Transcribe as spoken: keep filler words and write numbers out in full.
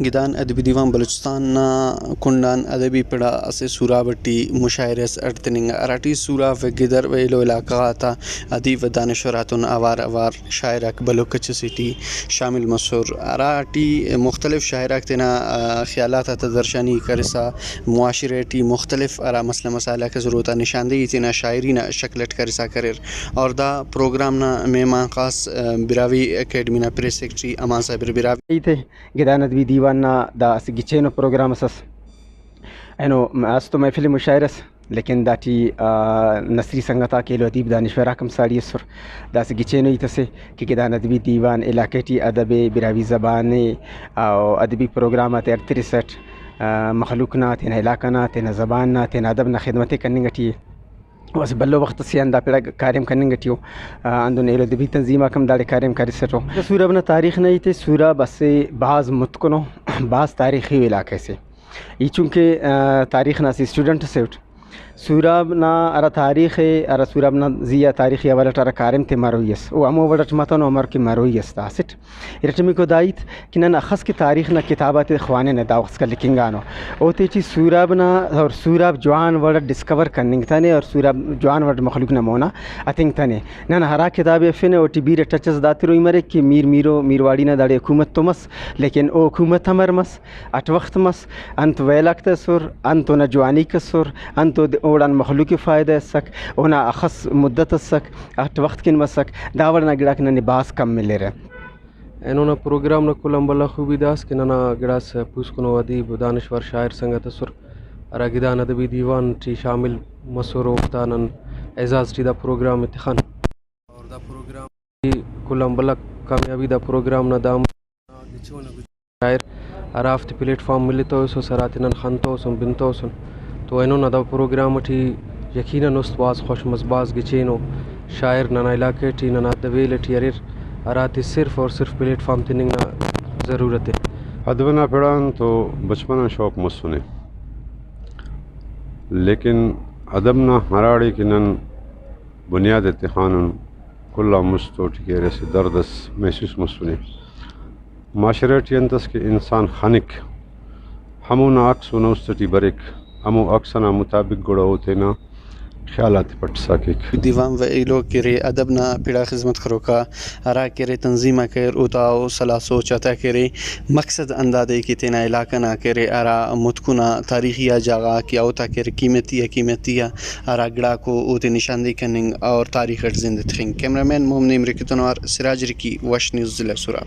گدان ادبی دیوان بلوچستان نا کنڈآن ادبی پڑ آ اسہ سوراب ٹی مشاعرہ اس اڈتننگا، ہراٹی سوراب و گدر و ایلو علاقہ غاتا ادیب و دانشور آتون اوار اوار شاعر آک بھلو کچ اسے ٹی شامل مسر، ہراٹی مختلف شاعر آک تینا، آ، خیالات آتا درشانی کرسا معاشرہ ٹی مختلف ہرا مسئلہ مسائل آک اسر اوتا نشاندہی تینا شاعری نا شکل اٹ کرسا کریر۔ اور دا پروگرام نا مہمان خاص، آ، براہوئی اکیڈمی نا پریس سیکرٹری امان صابر براہوئی تے۔ گدان ادبی دیوان نا دا اسہ گچینو پروگرام اس ئس۔ اینو است تو محفل مشاعرہ ئس، لیکن داٹی، آ، نثری سنگت آک ایلو ادیب دانشور آک ہم ساڑی ئسر۔ دا اسہ گچینو ہیت اسے کہ گدان ادبی دیوان علاقہ ٹی ادب ءِ، براہوئی زبان ءِ، او ادبی پروگرام آتے ہرترسٹ، آ، مخلوق نا، تینا علاقہ نا، تینا زبان نا، تینا ادب نا خدمت ءِ کننگ ٹی ءِ۔ او اسہ بھلو وخت اسے آن دا پڑا کاریم کننگ ٹی ءُ، آ، ہندن ایلو ادبی تنظیم آک ہم داڑے کاریم کرسٹو۔ سوراب نا تاریخ نا ہیت ءِ، سوراب اسہ بھاز متکنو، بھاز تاریخی ءُ علاقہ اسے۔ ای چونکہ، آ، تاریخ نا اسہ اسٹوڈنٹ اسے اٹ، سوراب نا ہرا تاریخ ءِ، ہرا سوراب نا زی آ تاریخی حوالہ ٹی ہرا کاریم تے مروئی ئس، او ہمو وڑ اٹ متنو ہمر کہ مروئی ئس تا اسٹ۔ ارٹمیکو دا ہیت کہ نن اخس کہ تاریخ نا کتاب آتے خواننہ، دا وخت اسکا لکھنگانو، اوتیٹی سوراب نا اور سوراب جوان وڑ اٹ ڈسکور کننگتنے اور سوراب جوان وڑ اٹ مخلوق نا مونا ہتنگتنے۔ نن ہرا کتابے ہرفینہ اوٹی بیرہ ٹچ ئس داتروئی مریک کہ میر میرو میرواڑی نا داڑے حکومت تو مس، لیکن او حکومت امر مس، اٹ وخت مس، انت ویل آک تہ ئسر، انت اونا جوانیک ئسر، انت اود-، اوڑان مخلوق ءِ فائدہ ئسک، اونا اخس مدت ئسک، اٹ وخت کن مسک، دا وڑ نا گڑاک ننے بھاز کم ملرہ۔ اینو نا پروگرام نا کل آن بھلا خوبی دا ئس کہ ننا گڑاس پوسکنو ادیب، دانشور، شاعر سنگت ئسر، ہرا گدان ادبی دیوان ٹی شامل مسر، اوفتا نن اعزاز ٹی دا پروگرام ءِ تخان۔ اور دا پروگرام ٹی کل آن بھلا کامیابی دا پروگرام نا دام۔ شاعر ہرافتے پلیٹ فارم ملتوسس، ہراتے نن خنتوسن، بنتوسن، تو اینو نا دا پروگرام ٹی یقیناً است بھاز خوش مس، بھاز گچینو شاعر ننا علاقہ ٹی، ننا دا ویل ٹی اریر، ہراتے صرف اور صرف پلیٹ فارم تننگ نا ضرورت ءِ۔ ادب نا پڑان تو بچپن آن شوق مسنے، لیکن ادب نا ہراڑے کہ نن بنیاد ءِ تخانن، کل آن مست اوٹی کہ ارے اسہ درد اس محسوس مسنے۔ معاشرہ ٹی انت اس کہ انسان خنک، ہمونا عکس اونا است ٹی بریک، ہمو عکس ئنا مطابق گڑا او تینا خیال آتے پٹسا کیک۔ دیوان و ایلو کہ ارے ادب نا پڑا خذمت کروکا ہرا کہ ارے تنظیم آک اریر، اوتا او سلاہ سوچ آتا کہ ارے مقصد ہندادے کہ تینا علاقہ نا کہ ارے ہرا متکن آ تاریخی آ جاگہ غاک یا اوتا کہ ارے قیمتی آ قیمتی آ ہرا گڑاکو اوتے نشاندہی کننگ اور تاریخ اٹ زندہ تخنگ۔ کیمرہ مین محمد نعیم رکی تون اوار سراج رکی، وش نیوز، ضلع سوراب۔